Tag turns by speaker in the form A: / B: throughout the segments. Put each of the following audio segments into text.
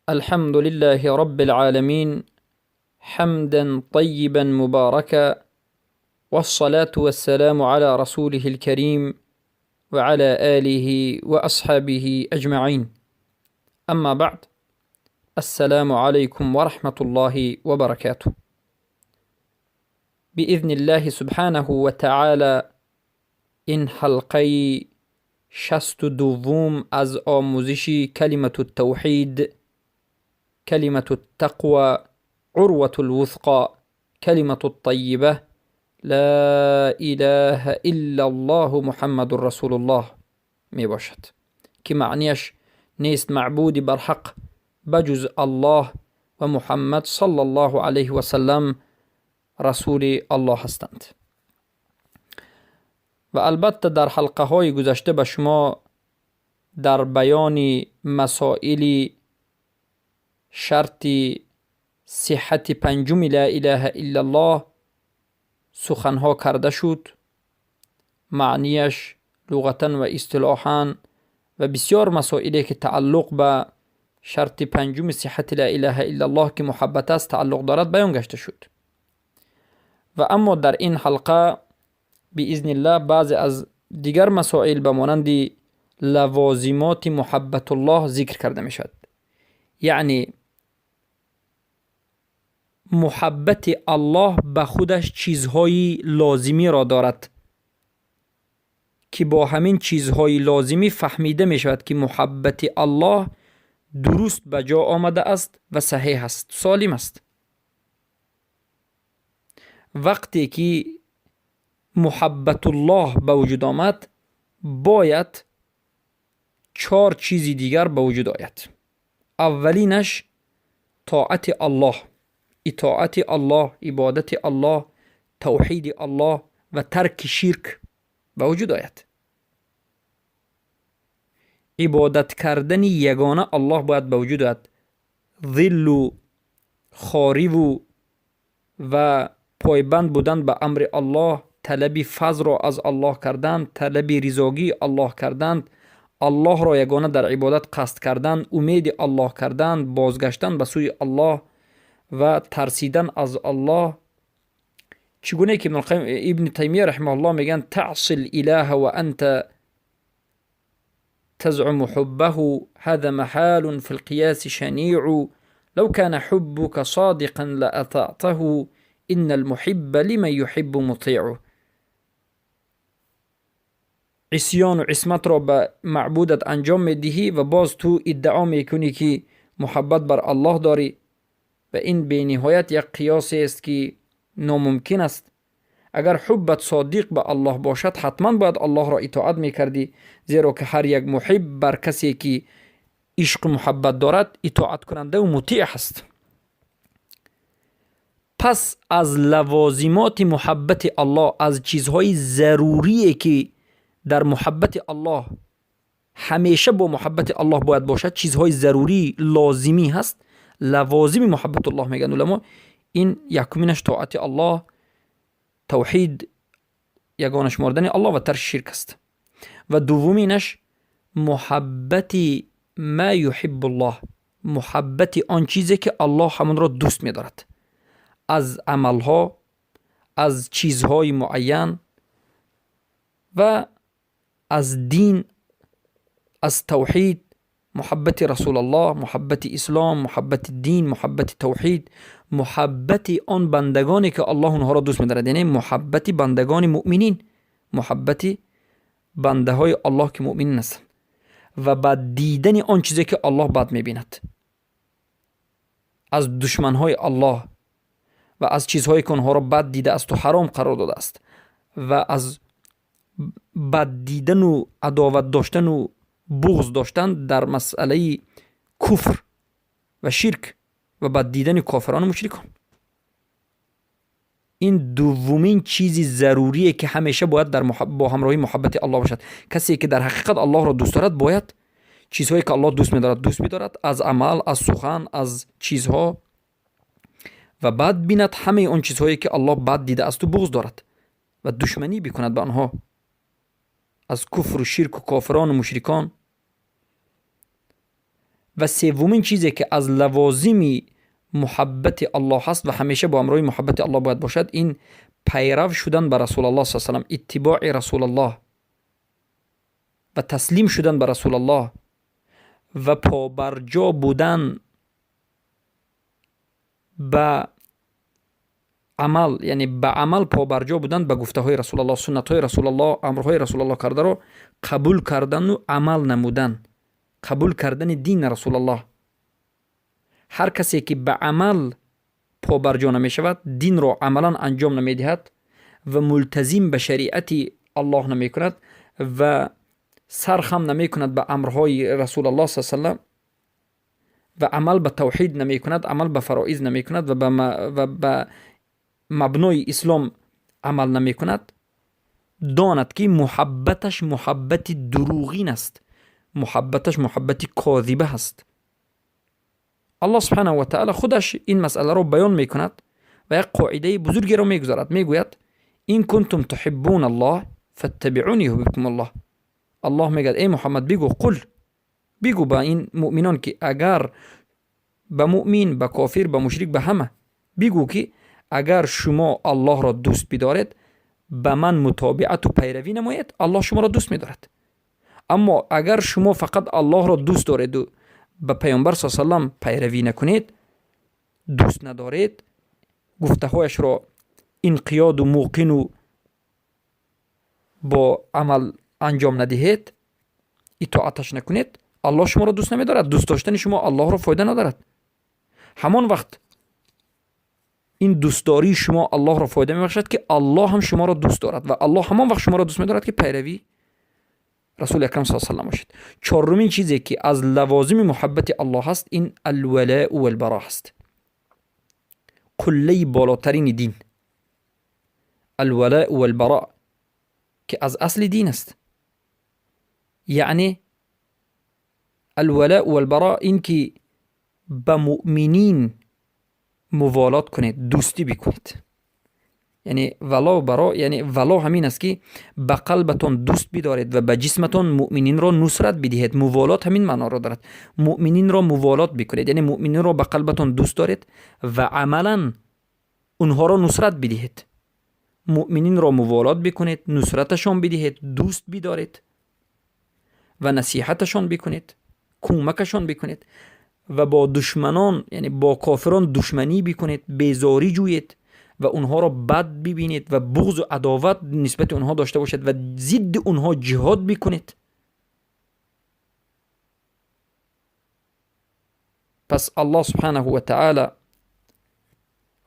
A: الحمد لله رب العالمين، حمدا طيبا مباركا، والصلاة والسلام على رسوله الكريم وعلى آله وأصحابه أجمعين. أما بعد، السلام عليكم ورحمة الله وبركاته. بإذن الله سبحانه وتعالى این حلقه 62 از آموزش کلمة التوحید، کلمة التقوى، عروة الوثقى، کلمة الطیبة، لا إله إلا الله محمد رسول الله می باشد که معنیش نیست معبودی بر حق بجز الله و محمد صلی الله علیه و سلم رسول الله هستند. و البته در حلقه های گذشته به شما در بیان مسائل شرط صحت پنجم لا اله الا الله سخنها کرده شد، معنیش لغتا و اصطلاحا و بسیار مسائلی که تعلق به شرط پنجم صحت لا اله الا الله که محبت است تعلق دارد بیان گشته شد. و اما در این حلقه باذن الله بعضی از دیگر مسائل به مانند لوازمات محبت الله ذکر کرده می شود. یعنی محبت الله به خودش چیزهای لازمی را دارد که با همین چیزهای لازمی فهمیده می شود که محبت الله درست به جا آمده است و صحیح است، سالم است. وقتی که محبت الله به وجود آمد، باید چهار چیز دیگر به وجود آید. اولینش طاعت الله، اطاعت الله، عبادت الله، توحید الله و ترک شرک به وجود آید. عبادت کردن یگانه الله باید به وجود آید. ذل و خواری و پایبند بودن به امر الله، طلب فضل را از الله کردن، طلب رضاگی الله کردن، الله را یگانه در عبادت قصد کردن، امید الله کردن، بازگشتن به سوی الله و ترسیدن از الله. چگونه که ابن تیمیه رحمه الله میگن تعصی الاله و انت تزعم حبه هذا محال في القياس شنيع لو كان حبك صادقا لأطعته إن المحب لمن يحب مطيع. عصیان و عصمت را به معبودت انجام میدهی و باز تو ادعا میکنی که محبت بر الله داری و این به نهایت یک قیاس است که ناممکن است. اگر حبت صادق به الله باشد، حتما باید الله را اطاعت میکردی، زیرا که هر یک محب بر کسی که عشق و محبت دارد اطاعت کننده و مطیع است. پس از لوازمات محبت الله، از چیزهای ضروری که در محبت الله همیشه با محبت الله باید باشد، چیزهای ضروری لازمی هست، لوازم محبت الله میگن علما، این یکمینش طاعت الله، توحید، یگانه شمردن الله و ترک شرک است. و دومینش محبت ما یحب الله، محبت آن چیزی که الله همون را دوست می‌دارد، از عملها، از چیزهای معین و از دین، از توحید، محبت رسول الله، محبت اسلام، محبت دین، محبت توحید، محبت آن بندگانی که الله اونها را دوست می‌دارد، یعنی محبت بندگان مؤمنین، محبت بنده های الله که مؤمنین هستند و بعد دیدن آن چیزی که الله بد می‌بیند از دشمنهای الله و از چیزهایی که آنها را بد دیده است و حرام قرار داده است و از بد دیدن و عداوت داشتن و بغض داشتن در مسئله کفر و شرک و بد دیدن کافران و مشرکان. این دومین چیزی ضروریه که همیشه باید در با همراهی محبت الله باشد. کسی که در حقیقت الله را دوست دارد باید چیزهایی که الله دوست می‌دارد دوست بدارد، از عمل، از سخن، از چیزها، و بعد بیند همه آن چیزهایی که الله بد دیده است و بغض دارد و دشمنی بکند به آنها، از کفر و شرک و کافران و مشرکان. Ва севумин чизе ки аз лавозими муҳаббати Аллоҳ ҳаст ва ҳамеша бо ҳамроҳи муҳаббати Аллоҳ бояд бошад, ин пайрав шудан ба Расулаллоҳ с салам, иттибои Расулаллоҳ ва таслим шудан ба Расулаллоҳ ва побарҷо будан ба амал, яъне ба амал побарҷо будан ба гуфтаҳои Расулаллоҳ, суннатҳои Расулаллоҳ, амрҳои Расулаллоҳ кардаро қабул кардану амал намудан, қабул кардани дини Расулаллоҳ. Ҳар касе ки ба амал побарҷо намешавад, динро амалан анҷом намедиҳад ва мултазим ба шариати Аллоҳ намекунад ва сархам намекунад ба амрҳои Расулаллоҳ с салам ва амал ба тавҳид намекунад, амал ба фароиз намекунад ва ба мабнои ислом амал намекунад, донад ки муҳаббаташ муҳаббати дурӯғин аст, муҳаббаташ муҳаббати козиба ҳаст. Аллоҳ субҳанаҳу ва таъала худаш ин масъаларо баён мекунад ва як қоидаи бузургеро мегузорад. Мегӯяд: ин кунтум туҳиббуна Аллоҳ фаттабиъуни юҳбибкум Аллоҳ. Аллоҳ мегӯяд: эй Муҳаммад, бигӯ, қул, бигӯ ба ин муъминон ки агар ба муъмин, ба кофир, ба мушрик, ба ҳама бигӯ ки агар шумо Аллоҳро дӯст бидоред, ба ман мутобиату пайравӣ намоед, Аллоҳ шуморо дӯст медорад. Аммо агар шумо фақат Аллоҳро дӯст дореду ба Паёмбар с салам пайравӣ накунед, дӯст надоред, гуфтаҳояшро инқиёду муқину бо амал анҷом надиҳед, итоаташ накунед, Аллоҳ шуморо дӯст намедорад. Дӯст доштани шумо Аллоҳро фоида надорад. Ҳамон вақт ин дӯстдории шумо Аллоҳро фоида мебахшад, ки Аллоҳ ҳам шуморо дӯст дорад, ва Аллоҳ ҳамон вақт шуморо дӯст медорад, ки пайравӣ Расули Акрам с салам бошед. Чорумин чизе ки аз лавозими муҳаббати Аллоҳ ҳаст, ин алвалоу валбаро ҳаст, қуллаи болотарини дин, алвалоу валбаро, ки аз асли дин аст. Яъне алвалоу валбаро ин ки ба муъминин муволот кунед, дӯстӣ бикунед. Яъне вало баро, яъне вало ҳамин аст, ки ба қалбатон дӯст бидоред ва ба ҷисматон муъмининро нусрат бидиҳед. Муволот ҳамин маъноро дорад. Муъмининро муволот бикунед, яъне муъмининро ба қалбатон дӯст доред ва амалан онҳоро нусрат бидиҳед. Муъмининро муволот бикунед, нусраташон бидиҳед, дӯст бидоред ва насиҳаташон бикунед, кӯмакашон бикунед ва бо душманон, яъне бо кофирон душманӣ бикунед, безорӣ ҷӯед ва онҳоро бад бибинед ва буғзу адоват нисбати онҳо дошта бошед ва зидди онҳо ҷиҳод бикунед. Пас Аллоҳ субҳанаҳу ва таъала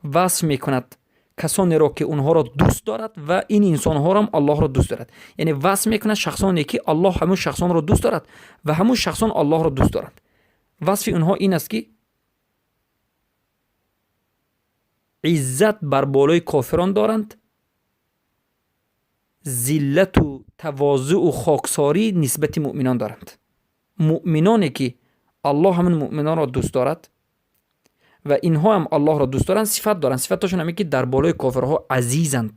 A: васф мекунад касонеро, ки онҳоро дӯст дорад ва ин инсонҳоро Аллоҳро дӯст дорад. Яъне васф мекунад шахсоне ки Аллоҳ ҳамун шахсонро дӯст дорад ва ҳамун шахсон Аллоҳро дӯст доранд. Васфи онҳо ин аст, ки иззат бар болои кофирон доранд, зиллату тавозӯу хоксорӣ нисбати муъминон доранд. Муъминоне ки Аллоҳ ҳамин муъминонро дӯст дорад ва инҳо ҳам Аллоҳро дӯст доранд, сифат доранд. Сифаташон ҳамин ки дар болои кофирҳо азизанд,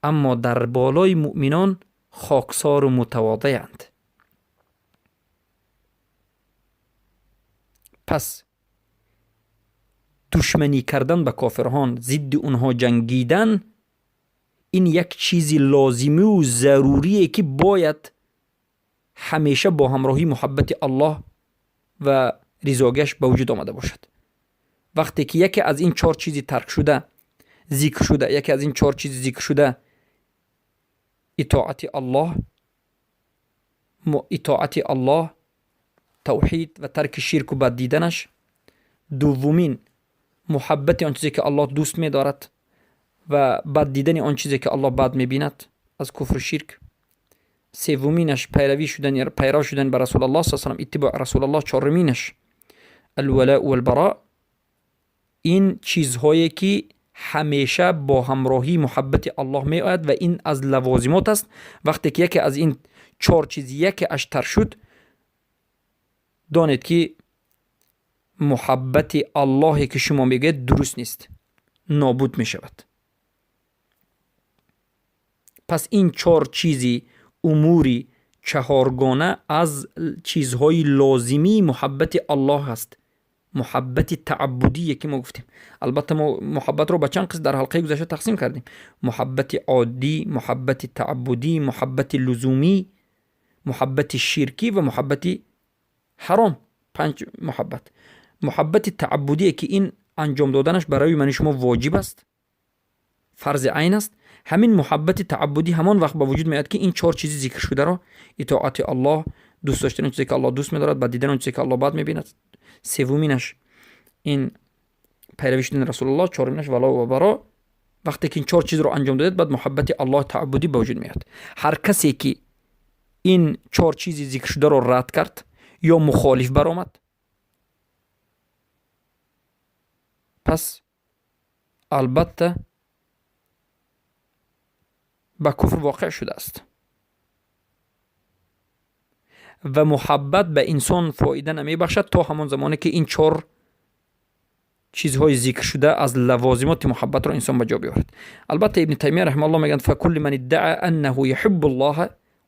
A: аммо дар болои муъминон хоксору мутаводеанд. Пас душманӣ кардан ба кофирҳон, зидди онҳо ҷангидан, ин як чизи лозимию зарурие, ки бояд ҳамеша бо ҳамроҳии муҳаббати Аллоҳ ва ризогиаш ба вуҷуд омада бошад. Вақте ки яке аз ин чор чизи таркшуда зикр шуда, яке аз ин чор чизи зикр шуда, итоати Аллоҳ, итоати Аллоҳ, тавҳид ва тарки ширку бад диданаш, дуввумин муҳаббати он чизе ки Аллоҳ дӯст медорад ва бад дидани он чизе ки Аллоҳ бад мебинад аз куфру ширк, севуминаш пайравӣ шудани, пайрав шудан ба Расулаллоҳ с салам, иттибоъ Расулаллоҳ, чоруминаш алвалоу валбаро, ин чизҳое ки ҳамеша бо ҳамроҳии муҳаббати Аллоҳ меояд ва ин аз лавозимот аст. Вақте ки яке аз ин чор чиз яке аш тар шуд, донед ки муҳаббати Аллоҳе ки шумо мегӯед дуруст нест, нобуд мешавад. Пас ин чор чизи умури чаҳоргона аз чизҳои лозимии муҳаббати Аллоҳ аст. Муҳаббати тааббудие ки мо гуфтем. Албатта, мо муҳаббатро ба чанд қисм дар ҳалқаи гузашта тақсим кардем: муҳаббати оддӣ, муҳаббати тааббудӣ, муҳаббати лузумӣ, муҳаббати ширкӣ ва муҳаббати ҳаром. Панҷ муҳаббат. Муҳаббати тааббудие ки ин анҷом доданаш барои мани шумо воҷиб аст, фарзи айн аст. Ҳамин муҳаббати тааббудӣ ҳамон вақт ба вуҷуд меояд, ки ин чор чизи зикршударо: итоати Аллоҳ, дӯст доштани он чизе ки Аллоҳ дӯст медорад, бад дидани он чизе ки Аллоҳ бад мебинад, севуминаш ин пайравӣ шудани Расулуллоҳ, чоруминаш вало ва баро. Вақте ки ин чор чизро анҷом додед, баъд муҳаббати Аллоҳ тааббудӣ ба вуҷуд меояд. Ҳар касе ки ин чор чизи зикршударо рад кард ё мухолиф баромад, пас албатта ба куфр воқеъ шудааст ва муҳаббат ба инсон фоида намебахшад то ҳамон замоне ки ин чор чизҳои зикршуда аз лавозимоти муҳаббатро инсон ба ҷо биёрад. Албатта, Ибни Таймия раҳимааллоҳ мегӯянд: فكل من ادعى أنه يحب الله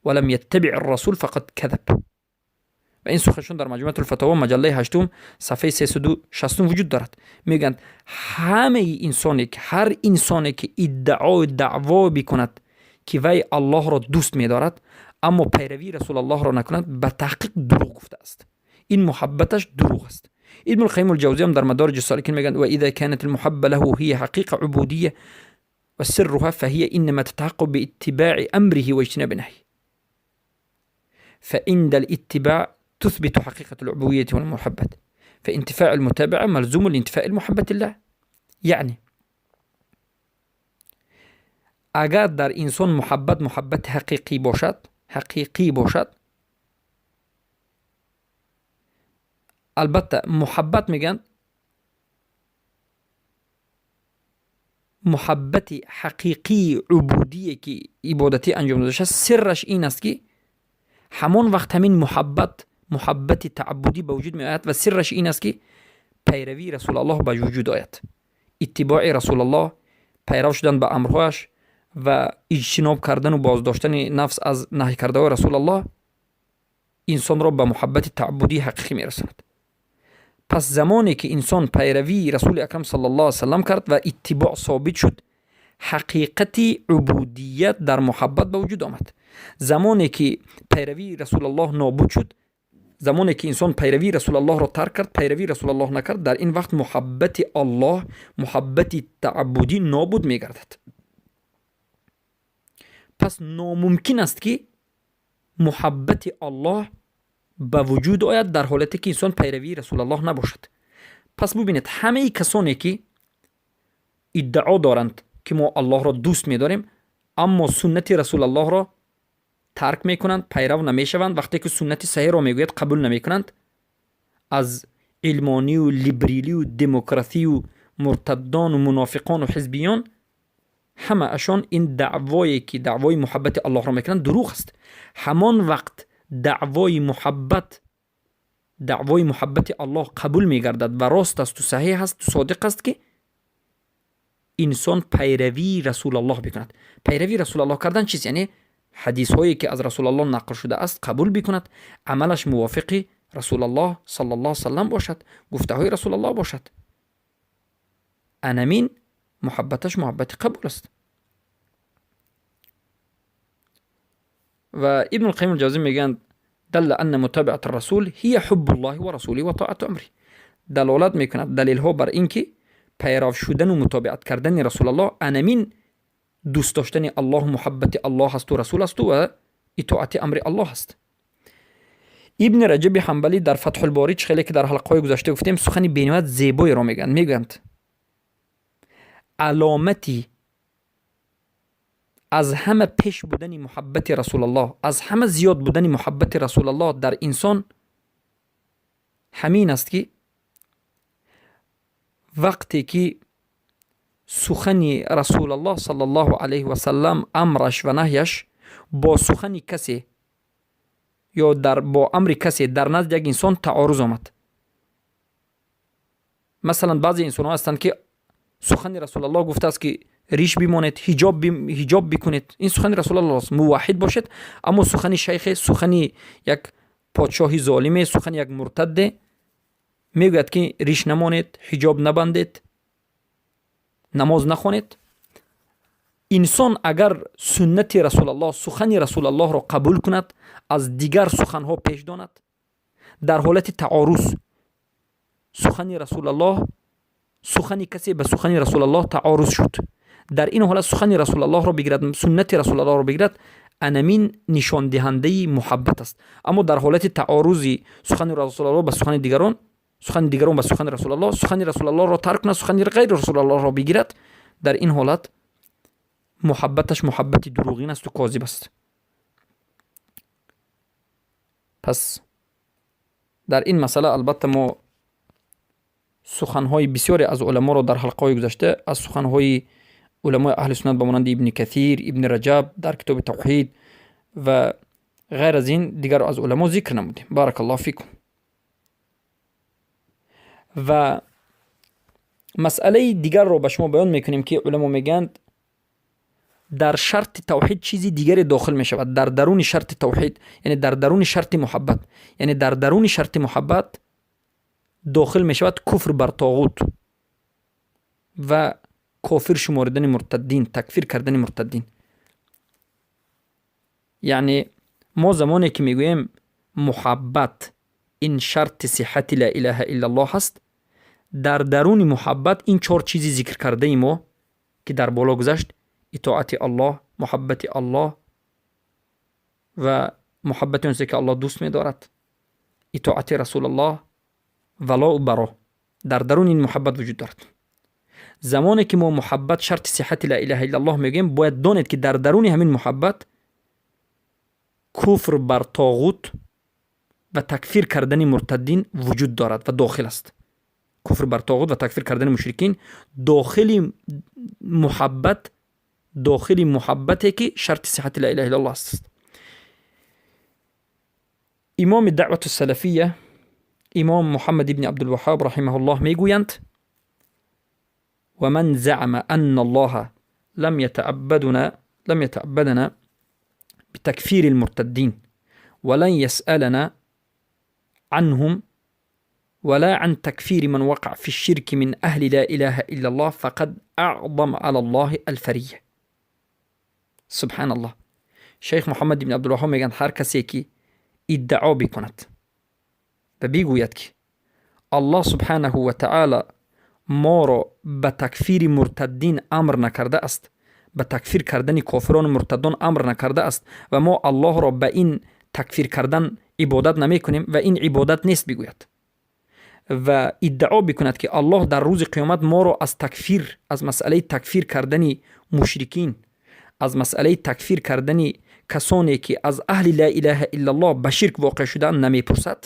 A: ولم يتبع الرسول فقد كذب. Ва ин суханшон дар Маҷмуатулфатово, маҷаллаи ҳаштум, сафҳаи 360 вуҷуд дорад. Мегӯянд, ҳамаи инсоне ки, ҳар инсоне ки иддаои даъво бикунад, ки вай Аллоҳро дӯст медорад, аммо пайравии Расулаллоҳро накунад, ба таҳқиқ дурӯғ гуфтааст, ин муҳаббаташ дурӯғ аст. Ибн Алқайим Алҷавзиям дар Мадориҷ Соликин мегӯянд: وإذا كانت المحبة له هي حقيقة عبودية وسرها، فهي إنما تتحقق باتباع أمره واجتناب نهيه، فعند الاتباع تثبت حقيقة العبودية والمحبة، فانتفاء المتابعة ملزوم لانتفاء المحبة الله. یعنی агар дар инсон муҳаббат муҳаббати ҳақиқӣ бошад, ҳақиқӣ бошад, албатта, муҳаббат, мегӯянд, муҳаббати ҳақиқии убудие ки ибодатӣ анҷом дода шудааст, сирраш ин аст, ки ҳамон вақт ҳамин муҳаббат муҳаббати тааббудӣ ба вуҷуд меояд ва сирраш ин аст, ки пайравии Расулаллоҳ ба вуҷуд ояд. Иттибои Расулаллоҳ, пайрав шудан ба амрҳояш ва иҷтиноб кардану боздоштани нафс аз наҳй кардаҳои Расулаллоҳ инсонро ба муҳаббати тааббудии ҳақиқӣ мерасонад. Пас замоне ки инсон пайравии Расули Акрам саллаллоҳу алайҳи васаллам кард ва иттибоъ собит шуд, ҳақиқати убудият дар муҳаббат ба вуҷуд омад. Замоне ки пайравии Расулаллоҳ нобуд шуд, замоне ки инсон пайравии Расулаллоҳро тарк кард, пайравии Расулаллоҳ накард, дар ин вақт муҳаббати Аллоҳ, муҳаббати тааббудӣ нобуд мегардад. Пас номумкин аст, ки муҳаббати Аллоҳ ба вуҷуд ояд дар ҳолате ки инсон пайравии Расулаллоҳ набошад. Пас бубинед, ҳамаи касоне ки иддао доранд, ки мо Аллоҳро дӯст медорем, аммо суннати Расулаллоҳро тарк мекунанд, пайрав намешаванд, вақте ки суннати саҳиҳро мегӯяд, қабул намекунанд, аз илмонию либералию демократию муртаддону мунофиқону ҳизбиён, ҳамаашон ин даъвое ки даъвои муҳаббати Аллоҳро мекунанд, дурӯғ аст. Ҳамон вақт даъвои муҳаббати Аллоҳ қабул мегардад ва рост асту саҳиҳ асту содиқ аст, ки инсон пайравии Расулаллоҳ бикунад. Пайравии Расулаллоҳ кардан чист? Яъне ҳадисҳое ки аз Расулаллоҳ нақл шудааст, қабул бикунад, амалаш мувофиқи Расулаллоҳ саллаллоҳу саллам бошад, гуфтаҳои Расулаллоҳ бошад. Анамин муҳаббаташ муҳаббати қабул аст. Ва Ибн Алқайим Алҷавзӣ мегӯянд: دل أن متابعة الرسول هي حب الله ورسوله وطاعة أمره. Далолат мекунад далелҳо бар ин ки пайрав шудану мутобиат кардани Расулаллоҳ анамин дӯст доштани Аллоҳ, муҳаббати Аллоҳ асту Расул асту ва итоати амри Аллоҳ аст. Ибни Раҷаби Ҳанбалӣ дар Фатҳулборӣ, чӣ хеле ки дар ҳалқаҳои гузашта гуфтем, сухани бениҳоят зебоеро мегӯянд. Мегӯянд, аломати аз ҳама пеш будани муҳаббати Расулаллоҳ, аз ҳама зиёд будани муҳаббати Расулаллоҳ дар инсон ҳамин аст, ки вақте ки сухани Расулаллоҳ саллаллоҳу алайҳи васаллам, амраш ва наҳяш бо сухани касе ё бо амри касе дар назди як инсон таоруз омад. Масалан, баъзе инсонҳо ҳастанд, ки сухани Расулаллоҳ гуфтааст, ки Риш бимонед, ҳиҷоб бикунед. Ин сухани Расулаллоҳ аст. Муваҳҳид бошед, аммо сухани шайхе, сухани як подшоҳи золиме, сухани як муртадде мегӯяд, ки риш намонед, ҳиҷоб набандед, намоз нахонед. Инсон агар суннати Расулаллоҳ, сухани Расулаллоҳро қабул кунад, аз дигар суханҳо пеш донад, дар ҳолати таоруз сухани Расулаллоҳ, сухани касе ба сухани Расулаллоҳ таоруз шуд, дар ин ҳолат сухани Расулаллоҳро бигирад, суннати Расулаллоҳро бигирад, анамин нишондиҳандаи муҳаббат аст. Аммо дар ҳолати таорузи сухани Расулаллоҳ ба сухани дигарон, сухани дигарон ба сухани Расулаллоҳ, сухани Расулаллоҳро тарк кунад, сухани ғайри Расулаллоҳро бигирад, дар ин ҳолат муҳаббаташ муҳаббати дурӯғин асту козиб аст. Пас дар ин масъала, албатта, мо суханҳои бисёре аз уламоро дар ҳалқаҳои гузашта, аз суханҳои уламои аҳли суннат ба монанди Ибни Касир, Ибни Раҷаб дар китоби Тавҳид ва ғайр аз ин дигар аз уламо зикр намудем. Баракаллоҳу фикум. Ва масъалаи дигарро ба шумо баён мекунем, ки уламо мегӯянд, дар шарти тавҳид чизи дигаре дохил мешавад. Дар даруни шарти тавҳид, яъне дар даруни шарти муҳаббат, яъне дар даруни шарти муҳаббат дохил мешавад куфр бар тоғут ва кофир шуморидани муртаддин, такфир кардани муртаддин. Яъне мо замоне ки мегӯем, муҳаббат ин шарти сиҳати ла илаҳа иллаллоҳ аст, дар даруни муҳаббат ин чор чизи зикркардаи мо, ки дар боло гузашт, итоати Аллоҳ, муҳаббати Аллоҳ ва муҳаббати онсе ки Аллоҳ дӯст медорад, итоати Расулаллоҳ, валоу баро, дар даруни ин муҳаббат вуҷуд дорад. Замоне ки мо муҳаббат шарти сиҳати ла илаҳа иллаллоҳ мегӯем, бояд донед, ки дар даруни ҳамин муҳаббат куфр бар тоғут ва такфир кардани муртаддин вуҷуд дорад ва дохил аст. Куфр бар тоғут ва такфир кардани мушрикин дохили муҳаббат, дохили муҳаббате ки шарти сиҳати ла илаҳа иллаллоҳ аст. Имоми даъвату салафия, имом Муҳаммад ибни Абдулваҳҳоб раҳимаҳуллоҳ мегӯянд: ومن زعم أن الله لم يتعبدنا بتكفير المرتدين ولن يسألنا عنهم ولا عن تكفير من وقع في الشرك من أهل لا إله إلا الله فقد أعظم على الله الفرية. سبحان الله. شیخ محمد بن عبدالوهاب میگن هر کسی که ادعا بکند و بگوید که الله سبحانه و تعالی ما را به تکفیر مرتدین امر نکرده است، به تکفیر کردن کافران مرتدان امر نکرده است و ما الله را به این تکفیر کردن عبادت نمی کنیم و این عبادت نیست بگوید و ادعا بکند که الله در روز قیامت ما را از تکفیر، از مسئله تکفیر کردن مشرکین، از مسئله تکفیر کردن کسانی که از اهل لا اله الا الله به شرک واقع شدن نمیپرسد،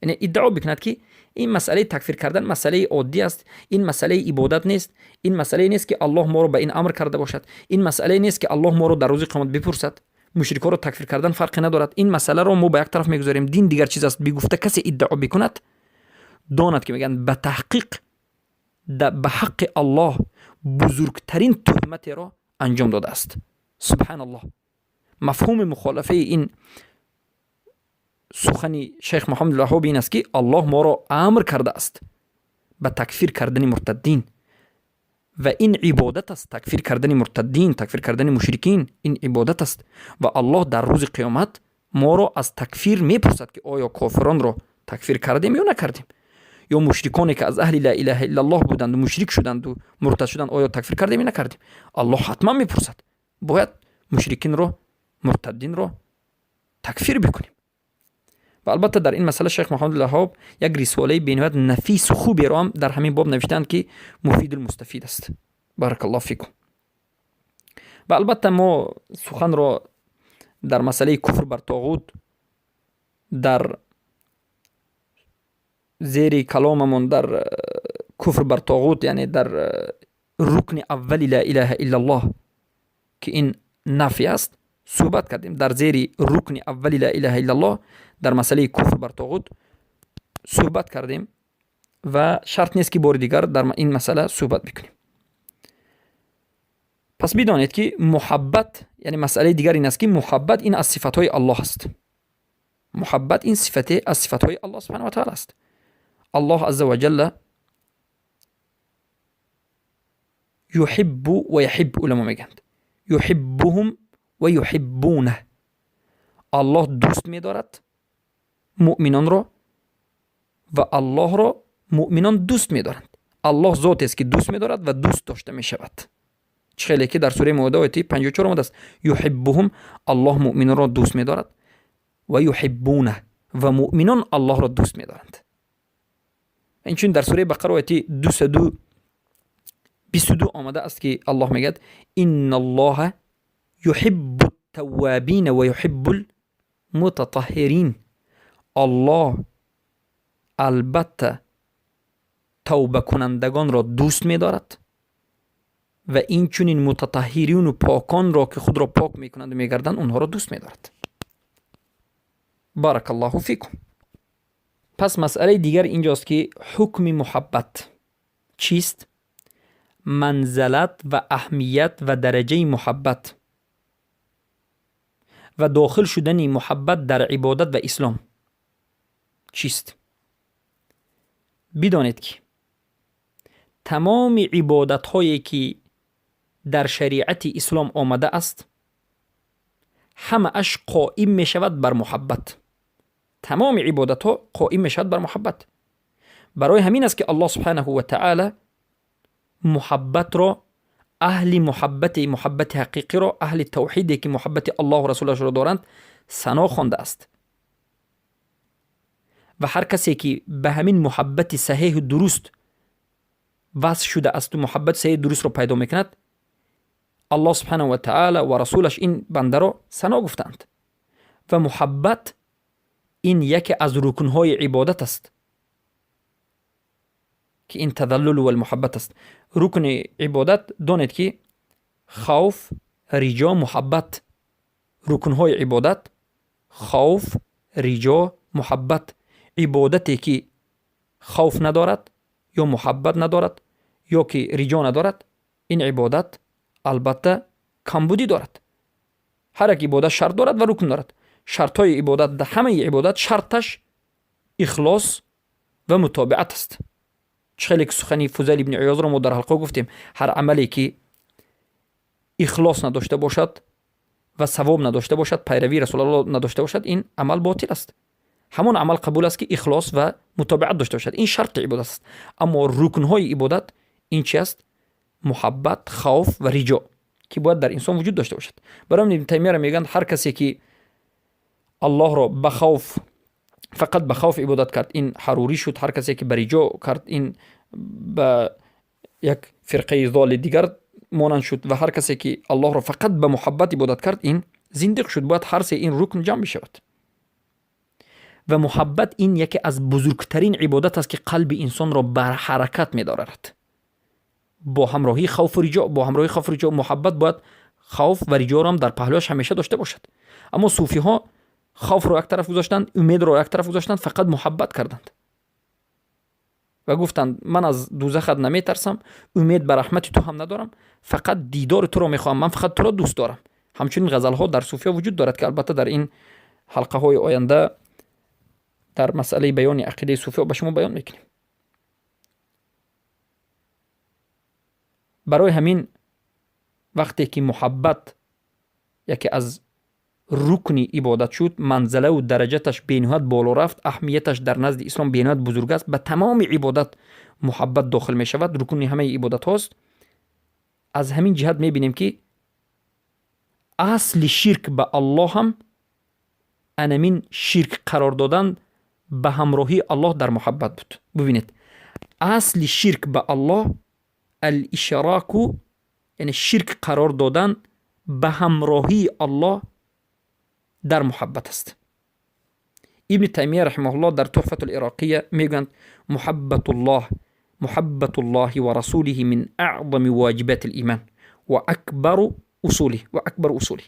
A: یعنی ادعا بکند که این مسئله تکفیر کردن مسئله عادی است، این مسئله عبادت نیست، این مسئله نیست که الله ما را به این امر کرده باشد، این مسئله نیست که الله ما را در روز قیامت بپرسد، مشرکا را تکفیر کردن فرقی ندارد، این مسئله را ما به یک طرف میگذاریم، دین دیگر چیز است بگفته کسی ادعا بکند، داند که میگن به تحقیق به حق الله بزرگترین تهمت را انجام داده است. سبحان الله. مفهوم مخالفه این سخن شیخ محمد وهاب این است که الله ما را امر کرده است به تکفیر کردن مرتدین و این عبادت است. تکفیر کردن مرتدین، تکفیر کردن مشرکین، این عبادت است و الله در روز قیامت ما را از تکفیر میپرسد که آیا کافران را تکفیر کردیم یا نکردیم، یا مشرکانی که از اهل لا اله الا الله بودند و مشرک شدند و مرتد شدند، آیا تکفیر کردیم یا نکردیم. الله حتما میپرسد. باید مشرکین را، مرتدین را تکفیر بکنیم. و البته در این مسئله شیخ محمد وهاب یک رساله بینهایت نفیس و خوبی را هم در همین باب نوشتند که مفید المستفید است. بارک الله فیکم. و البته ما سخن را در مسئله کفر بر طاغوت در زیر کلاممون در کفر بر طاغوت، یعنی در رکن اول لا اله الا الله که این نفی است صحبت کردیم. در زیر رکن اول لا اله الا الله در مسئله کفر بر طاغوت صحبت کردیم و شرط نیست که بار دیگر در این مسئله صحبت بکنیم. Пас бидонед, ки муҳаббат, яъне масъалаи дигар ин аст, ки муҳаббат ин аз сифатҳои Аллоҳ аст. Муҳаббат ин сифате аз сифатҳои Аллоҳ субҳана ва таъала аст. Аллоҳ азза ва ҷалла юҳиббу ва яҳиб, уламо мегӯянд юҳиббуҳум ва юҳиббунаҳ. Аллоҳ дӯст медорад муъминонро ва Аллоҳро муъминон дӯст медоранд. Аллоҳ зотест, ки дӯст медорад ва дӯст дошта мешавад. Чӣ хеле ки дар сураи Моида, ояти 54 омадааст: юҳиббуҳум, Аллоҳ муъминонро дӯст медорад, ва юҳиббунаҳ, ва муъминон Аллоҳро дӯст медоранд. Инчунин дар сураи Бақара, ояти 222 омадааст, ки Аллоҳ мегӯяд: инналлоҳа юҳиббу ттаввабина ва юҳиббул мутатаҳҳирин. Аллоҳ албатта тавбакунандагонро дӯст медорад ва инчунин мутатаҳҳирину поконро, ки худро пок мекунанду мегарданд, онҳоро дӯст медорад. Баракаллоҳу фикум. Пас масъалаи дигар инҷост, ки ҳукми муҳаббат чист, манзалат ва аҳамият ва дараҷаи муҳаббат ва дохил шудани муҳаббат дар ибодат ва ислом чист. Бидонед, ки тамоми ибодатҳое, ки дар шариати ислом омадааст, ҳамааш қоим мешавад бар муҳаббат. Тамоми ибодатҳо қоим мешавад бар муҳаббат. Барои ҳамин аст, ки Аллоҳ субҳанаҳу ва таъала муҳаббатро, аҳли муҳаббати, муҳаббати ҳақиқиро, аҳли тавҳиде, ки муҳаббати Аллоҳу расулашро доранд, сано хондааст. Ва ҳар касе, ки ба ҳамин муҳаббати саҳеҳу дуруст васл шудаасту муҳаббати саҳеҳу дурустро пайдо мекунад, Аллоҳ субҳанаҳу ва таъала ва расулаш ин бандаро сано гуфтаанд. Ва муҳаббат ин яке аз рукнҳои ибодат аст, ки ин тазаллулу валмуҳаббат аст. Рукни ибодат, донед, ки хавф, риҷо, муҳаббат. Рукнҳои ибодат: хавф, риҷо, муҳаббат. Ибодате, ки хавф надорад ё муҳаббат надорад ё ки риҷо надорад, ин ибодат албатта камбудӣ дорад. Ҳар як ибодат шарт дорад ва рукн дорад. Шартҳои ибодат, ҳамаи ибодат шарташ ихлос ва мутобиат аст. Чӣ хеле ки сухани Фузайл ибни Иёзро мо дар ҳалқо гуфтем: ҳар амале, ки ихлос надошта бошад ва савоб надошта бошад, пайравии Расулаллоҳ надошта бошад, ин амал ботил аст. Ҳамон амал қабул аст, ки ихлос ва мутобиат дошта бошад. Ин шарти ибодат аст. Аммо рукнҳои ибодат ин чи аст? Муҳаббат, хавф ва риҷо, ки бояд дар инсон вуҷуд дошта бошад. Барои Ибни Таймияро мегӯянд: ҳар касе, ки Аллоҳро ба хавф, фақат ба хавф ибодат кард, ин ҳарурӣ шуд. Ҳар касе, ки ба риҷо кард, ин ба як фирқаи золи дигар монанд шуд. Ва ҳар касе, ки Аллоҳро фақат ба муҳаббат ибодат кард, ин зиндиқ шуд. Бояд ҳар се ин рукн ҷамъ бишавад. Ва муҳаббат ин яке аз бузургтарин ибодат аст, ки қалби инсонро бар ҳаракат медорад бо ҳамроҳии хавфу риҷо. Бо ҳамроҳии хавфу риҷо муҳаббат бояд хавф ва риҷоро ҳам дар паҳлӯяш ҳамеша дошта бошад. Аммо суфиҳо хавфро як тараф гузоштанд, умедро як тараф гузоштанд, фақат муҳаббат карданд ва гуфтанд: ман аз дузахат наметарсам, умед ба раҳмати ту ҳам надорам, фақат дидори туро мехоҳам, ман фақат туро дӯст дорам. Ҳамчунин ғазалҳо дар суфиҳо вуҷуд дорад, ки албатта дар ин ҳалқаҳои оянда дар масъалаи баёни ақидаи суфиҳо ба шумо баён мекунем. Барои ҳамин вақте ки муҳаббат яке аз рукни ибодат шуд, манзалаву дараҷаташ бениҳоят боло рафт, аҳамияташ дар назди ислом бениҳоят бузург аст. Ба тамоми ибодат муҳаббат дохил мешавад, рукни ҳамаи ибодатҳост. Аз ҳамин ҷиҳат мебинем, ки асли ширк ба Аллоҳ ҳам анамин ширк қарор додан ба ҳамроҳии Аллоҳ дар муҳаббат буд. Бубинед, асли ширк ба Аллоҳ алишроку, яъне ширк қарор додан ба ҳамроҳии Аллоҳ дар муҳаббат аст. Ибни Таймия раҳимаҳуллоҳ дар Туҳфату лироқия мегӯянд: муҳаббатуллоҳ, муҳаббатуллоҳи ва расулиҳи мин аъзами воҷибати лиман ва акбару усулih ва акбару усулih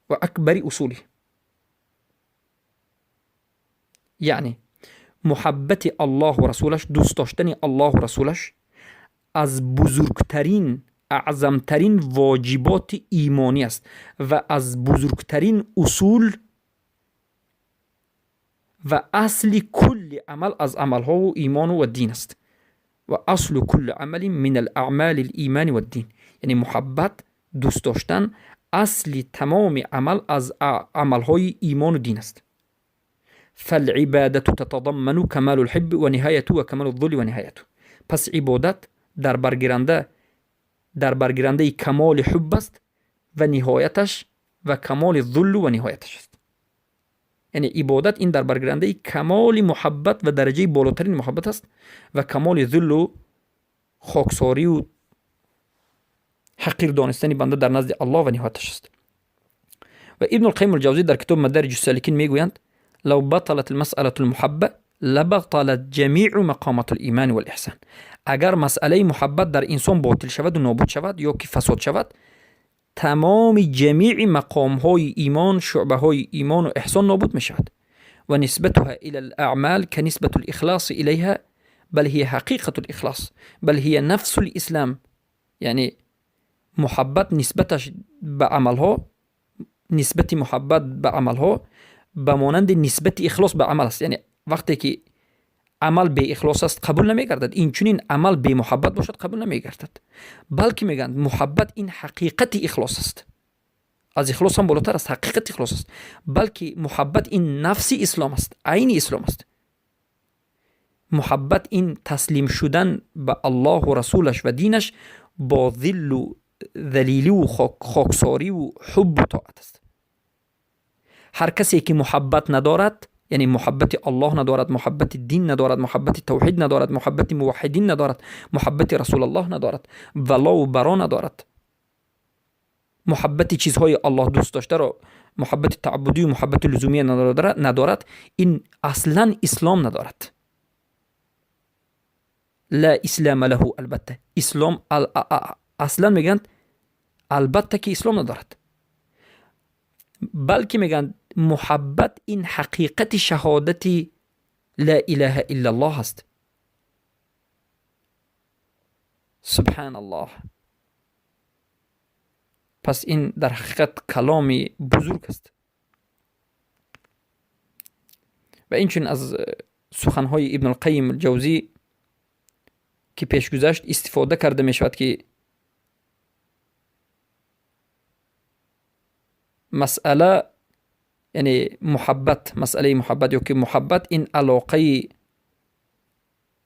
A: ва акбари усулih. Яъне муҳаббати Аллоҳу расулаш, дӯст доштани Аллоҳу расулаш аз бузургтарин, аъзамтарин воҷиботи имонӣ аст ва аз бузургтарин усул ва асли кулли амал аз амалҳову имону ва дин аст. Ва аслу кулли амалин мин алаъмали лимани ваддин. Яъне муҳаббат, дӯст доштан асли тамоми амал аз амалҳои имону дин аст. Фалибадату татадамману камалу лҳибби ва ниҳаяту ва камалу зулли ва ниҳаяту. Пас ибодат дар баргирандаи камоли ҳубб аст ва ниҳояташ ва камоли зуллу ва ниҳояташ аст. Яъне ибодат ин дар баргирандаи камоли муҳаббат ва дараҷаи болотарини муҳаббат аст ва камоли зуллу хоксорию ҳақир донистани банда дар назди Аллоҳ ва ниҳояташ аст. Ва Ибну Лқайим Алҷавзӣ дар китоби Мадариҷу Саликин мегӯянд: لو بطلت المسألة المحبة لبطلت جميع مقامات الإيمان والإحسان. Агар масъалаи муҳаббат дар инсон ботил шаваду нобуд шавад ё ки фасод шавад, тамоми ҷамеи мақомҳои имон, шӯъбаҳои имону эҳсон нобуд мешавад. ونسبتها إلى الأعمال كنسبة الإخلاص إليها، بل هي حقيقة الإخلاص، بل هي نفس الإسلام. یعنی муҳаббат нисбаташ ба амалҳо, нисбати муҳаббат ба амалҳо ба монанди нисбати ихлос ба амал аст. Яъне вақте ки амал беихлос аст, қабул намегардад, инчунин амал бемуҳаббат бошад, қабул намегардад. Балки мегӯянд, муҳаббат ин ҳақиқати ихлос аст, аз ихлос ҳам болотар аст, ҳақиқати ихлос аст. Балки муҳаббат ин нафси ислом аст, айни ислом аст. Муҳаббат ин таслим шудан ба Аллоҳу расулаш ва динаш бо зиллу залиливу хоксориву ҳуббу тоат аст. Ҳар касе ки муҳаббат надорад, яъне муҳаббати Аллоҳ надорад, муҳаббати дин надорад, муҳаббати тавҳид надорад, муҳаббати муваҳҳидин надорад, муҳаббати Расулаллоҳ надорад, валову баро надорад, муҳаббати чизҳои Аллоҳ дӯст доштаро, муҳаббати таабудию муҳаббати лузумия надорад, ин аслан ислом надорад. لا إسلام له. Албатта, ислом аслан, мегӯянд, албатта ки ислом надорад. Балки мегӯянд, муҳаббат ин ҳақиқати шаҳодати لا إله إلا الله аст. Субҳаналлоҳ! Пас ин дар ҳақиқат каломи бузург аст. Ва инчунин аз суханҳои Ибнулқайим Ҷавзӣ, ки пеш гузашт, истифода карда мешавад, ки масъала, яъне муҳаббат, масъалаи муҳаббат ё ки муҳаббат ин алоқаи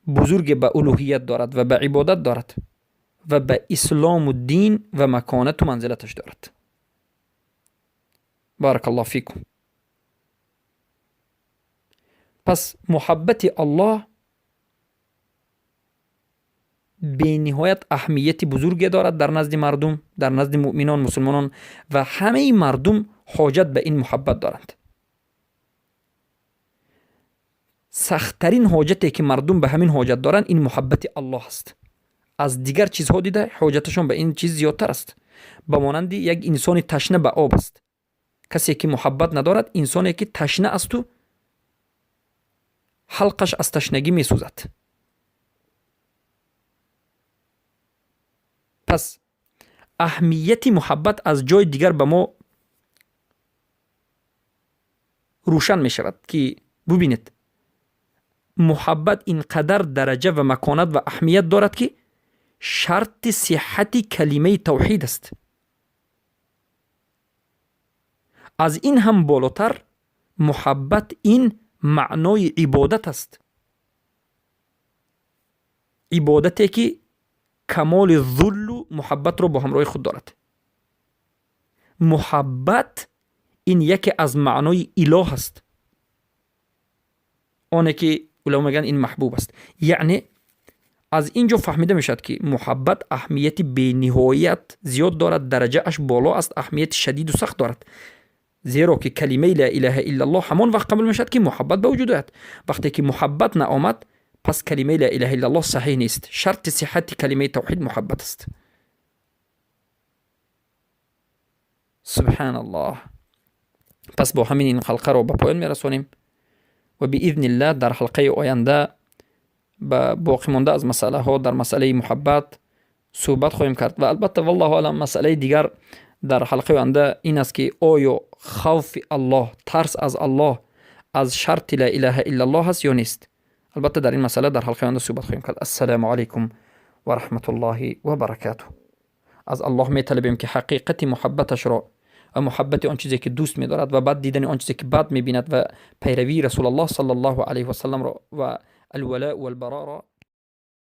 A: бузурге ба улӯҳият дорад ва ба ибодат дорад ва ба ислому дин ва маконату манзилаташ дорад. بارك الله فيكم. Пас муҳаббати Аллоҳ бениҳоят аҳамияти бузурге дорад дар назди мардум, дар назди муъминон, мусулмонон, ва ҳамаи мардум ҳоҷат ба ин муҳаббат доранд. Сахттарин ҳоҷате ки мардум ба ҳамин ҳоҷат доранд, ин муҳаббати Аллоҳ аст. Аз дигар чизҳо дида ҳоҷаташон ба ин чиз зиёдтар аст. Ба монанди як инсони ташна ба об аст. Касе ки муҳаббат надорад, инсоне ки ташна асту ҳалқаш аз ташнагӣ месӯзад. Пас аҳамияти муҳаббат аз ҷои дигар ба мо рӯшан мешавад, ки бубинед, муҳаббат ин қадар дараҷа ва маконат ва аҳамият дорад, ки шарти сиҳҳати калимаи тавҳид аст. Аз ин ҳам болотар, муҳаббат ин маънои ибодат аст, ибодате ки камоли зуллу муҳаббатро бо ҳамроҳи худ дорад. Муҳаббат ин яке аз маънои илоҳ аст, оне ки уламо мегӯянд, ин маҳбуб аст. Яъне аз ин ҷо фаҳмида мешавад, ки муҳаббат аҳамияти бениҳоят зиёд дорад, дараҷааш боло аст, аҳамияти шадиду сахт дорад, зеро ки калимаи لا إله إلا الله ҳамон вақт қабул мешавад, ки муҳаббат ба вуҷуд ояд. Вақте ки муҳаббат наомад, пас калимаи لا إله إلا الله саҳеҳ нест. Шарти сиҳҳати калимаи тавҳид муҳаббат аст. Субҳаналлоҳ! Пас бо ҳамин ин ҳалқаро ба поён мерасонем ва بإذن الله дар ҳалқаи оянда ба боқӣ монда аз масъалаҳо дар масъалаи муҳаббат суҳбат хоҳем кард. Ва албатта, валлоҳу аълам, масъалаи дигар дар ҳалқаи оянда ин аст, ки оё хавфи Аллоҳ, тарс аз Аллоҳ аз шарти ла илаҳа иллаллоҳ аст ё нест. Албатта, дар ин масъала дар ҳалқаи оянда суҳбат хоҳем кард. Ассалому алайкум ва раҳматуллоҳи ва баракатуҳ. Аз Аллоҳ металабем, ки ҳақиқати муҳаббаташро ва муҳаббати он чизе, ки дӯст медорад, ва бад дидани он чизе, ки бад мебинад, ва пайравии Расулаллоҳ саллаллоҳу алайҳи васалламро ва алвалоу валбароро.